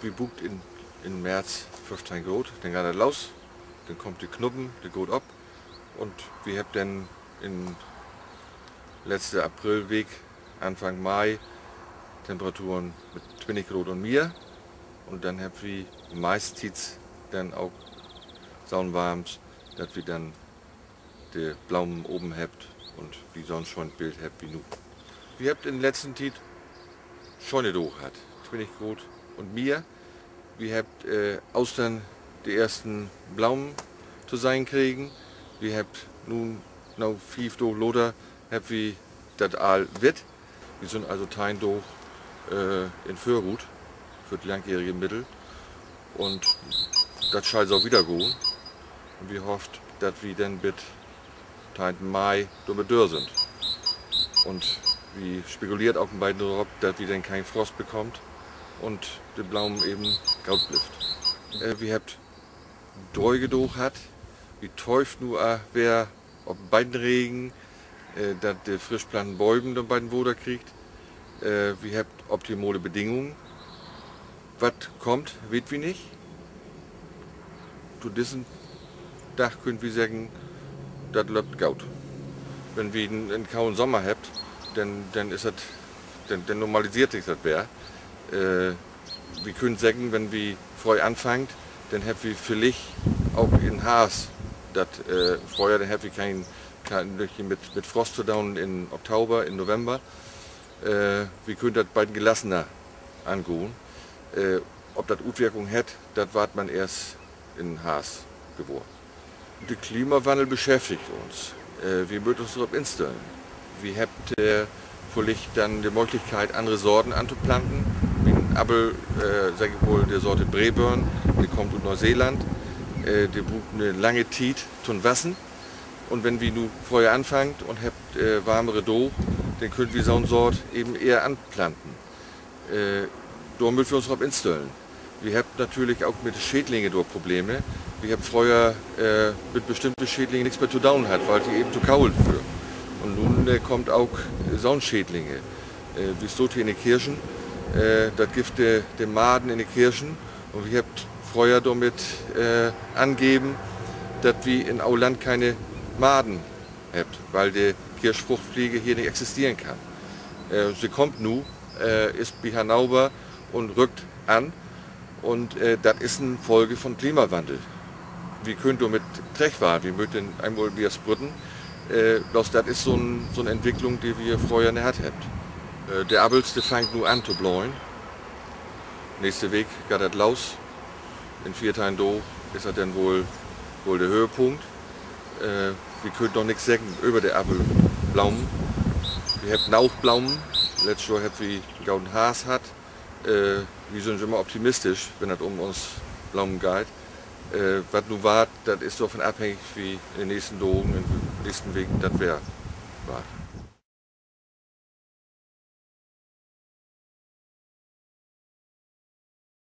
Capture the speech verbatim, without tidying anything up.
Wi bruukt in, in März föffteihn Graad, denn geiht dat los. Denn kummt de Knuppen, de gaht op. Un wi hebbt denn in letzte Aprilweek, Anfang Mai Temperaturen mit twintig Graad un mehr. Un denn hebbt wi meisttiets denn ok so'n Warms, dat wi denn de Blomen open hebbt un wi so'n schöön Bild hebbt as nu. Wi hebbt in letzte Tiet schöne Daag hatt, twintig Graad un mehr. Wi hebbt, äh, Oostern de eersten Blomen to sehn kregen. Wi hebbt nu, na fief Daag later, hebbt wi dat all witt. Wi sünd also teihn Daag, äh, in Vörrut för dat langjährige Middel. Un dat schall so wiedergahn. Un wi hofft, dat wi denn bit teihn Mai dormit dör sünd. Un wi spekuleert ok en beten dorop, dat wi denn keen Frost bekaamt un de Blomen even goot blifft. Äh, wi hebbt dröge Daag hatt. Wi töövt nu, äh, weer op en beten Regen, äh, dat de frisch planten Bööm en beten Water kriegt. Äh, wi hebbt optimale Bedingungen. Wat kummt, weet wi nich. To dissen Dag köönt wi seggen, dat löppt goot. Wenn wi en, en kolen Sommer hebbt, denn, denn is dat, denn, denn normaliseert sik dat weer. Äh, wi köönt seggen, wenn wi fröh anfangt, denn hebbt wi villicht ok in Harvst dat, äh, Fröhjohr, denn hebbt wi keen, keen, nich mit, mit Frost to doon in Oktober, in November. Äh, wi köönt dat beten gelassener angahn. Äh, of dat Utwirkung hett, dat warrt man eerst in Harvst gewohr. De Klimawannel beschäftigt uns. Äh, wi mööt uns dorop instellen. Wi hebbt, äh, villicht denn de Mööglichkeit, annere Sorten antoplanten. Wie en Appel, äh, segg ik mal, de Sort Braeburn, de kummt ut Neeseeland. Äh, de bruukt en lange Tiet to'n Wassen. Un wenn wi nu fröher anfangt un hebbt, äh, warmere Daag, denn köönt wi so'n Sort even ehr anplanten. Äh, dor mööt wi uns op instellen. Wi hebbt natürlich ok mit de Schädlinge dor Probleme. Wi hebbt fröher, äh, mit bestimmte Schädlinge nix mehr to doon hatt, wiel de even to koolt wören. Un nu, äh, kaamt ok, äh, so'n Schädlinge. Äh, wi staht hier in de Kirschen, äh, dat gifft de, de Maden in de Kirschen. Un wi hebbt fröher dormit, äh, angeven, dat wi in Oland kene Maden hebbt, wiel de Kirschfruchtfliege hier nich existeren kann. Äh, se kummt nu, äh, is bi Hannover un rückt an. Un, äh, dat is en Folge von Klimawandel. Wi köönt dormit trechtwarrn, wi mööt eenmal mehr sprütten. Äh, bloots dat is so'n, so'n Entwicklung, de wi fröher nich hatt hebbt. Äh, de Appels, de fangt nu an to blöhen. Nächste Week geiht dat los. In veerteihn Daag is dat denn woll, woll de Höhepunkt. Äh, wi köönt noch nix seggen över de Appelblomen. Wi hebbt noog Blomen. Letzt Johr hebbt wi en goden Harvst hatt. Äh, wi sünd jümmer optimistisch, wenn dat üm uns Blomen geiht. Äh, wat nu warrt, dat is dorvon afhängig, wie in de nächsten Dagen, in de nächsten Weken dat Weer warrt.